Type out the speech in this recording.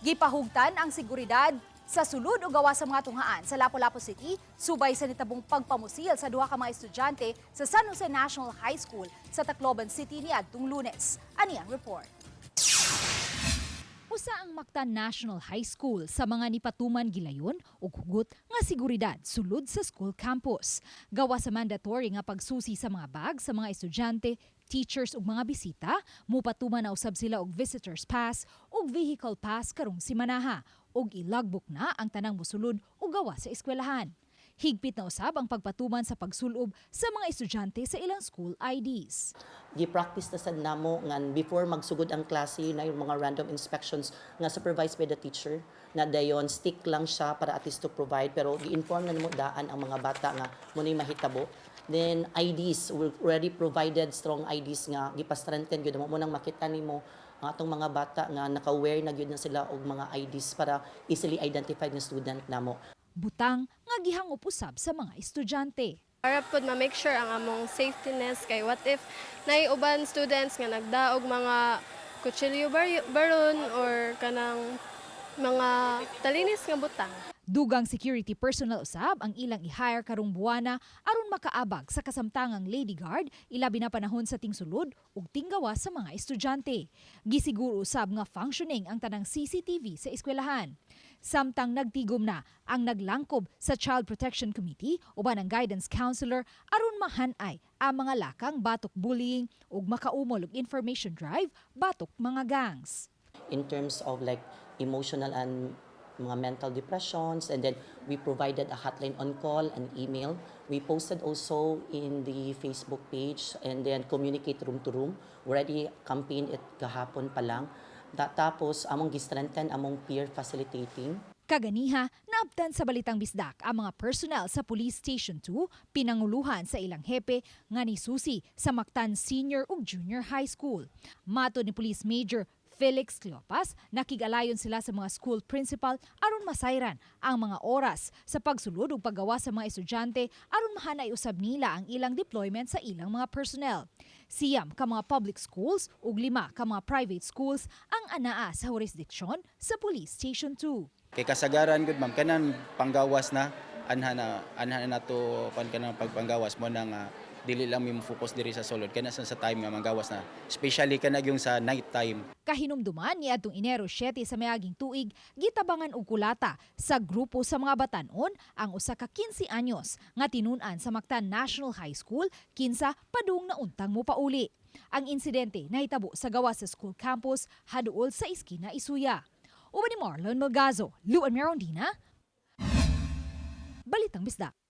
Gipahugtan ang seguridad sa sulod o gawas sa mga tunghaan sa Lapu-Lapu City subay sa nitabong pagpamusil sa duha ka mga estudyante sa San Jose National High School sa Tacloban City niadtong Lunes. Ani ang report. Usa ang Mactan National High School sa mga nipatuman gilayon og hugot nga seguridad sulod sa school campus. Gawa sa mandatory nga pagsusi sa mga bag sa mga estudyante, teachers ug mga bisita, mupatuman na usab sila og visitors pass ug vehicle pass karong simanaha ug i-logbook na ang tanang mosulod ug gawas sa eskwelahan. Higpit na usab ang pagpatuman sa pagsulob sa mga estudyante sa ilang school IDs. Gi-practice na sad namo nga before magsugod ang klase na yung mga random inspections nga supervised by the teacher na dayon stick lang siya para at least to provide, pero gi-inform na namo daan ang mga bata nga mo na'y mahitabo. Then IDs, we already provided strong IDs nga gipa-strengthen gyud mo nang makita nimo ang atong mga bata nga naka-wear na gyud na sila og mga IDs para easily identified nga student namo. Butang nga gihangop usab sa mga estudyante. Para pod ma-make sure ang among safetyness kay what if naay uban students nga nagdaog mga kutsilyo baron or kanang mga talinis nga butang. Dugang security personnel usab ang ilang i-hire karong buwana aron makaabag sa kasamtangang lady guard, ilabi na panahon sa tingsulod ug tinggawas sa mga estudyante. Gisiguro usab nga functioning ang tanang CCTV sa eskwelahan. Samtang nagtigom na ang naglangkob sa Child Protection Committee uban ang guidance counselor aron mahanay ang mga lakang batok bullying ug makaumol og information drive batok mga gangs. In terms of like emotional and mga mental depressions, and then we provided a hotline on call and email. We posted also in the Facebook page and then communicate room to room. We already campaign it gahapon pa lang. Tapos among gi-strengthen among peer facilitating. Kaganiha, naabtan sa Balitang Bisdak ang mga personnel sa Police Station 2, pinanguluhan sa ilang hepe nga ni susi sa Mactan Senior ug Junior High School. Matod ni Police Major Felix Cleopas, nakig-alayon sila sa mga school principal aron masayran ang mga oras sa pagsulod ug paggawas sa mga estudyante aron mahanay usab nila ang ilang deployment sa ilang mga personnel. 9 ka mga public schools ug 5 ka mga private schools ang anaa sa jurisdiksyon sa Police Station 2. Kay kasagaran gud, ma'am, kanan panggawas na anha na anha na nato pan kanang pagpanggawas mo na nga dili lang mi mo focus diri sa sulod, kana sa time nga manggawas na, especially kana yung sa night time. Kahinumduman, niadtong Enero 7 sa miaging tuig, gitabangan og kulata sa grupo sa mga batanon ang usa ka 15 anyos nga tinun-an sa Mactan National High School kinsa padung na untang mopauli. Ang insidente nahitabo sa gawas sa school campus haduol sa iskina Isuya. Uban ni Marlon Melgazo, Luan Merondina, Balitang Bisdak.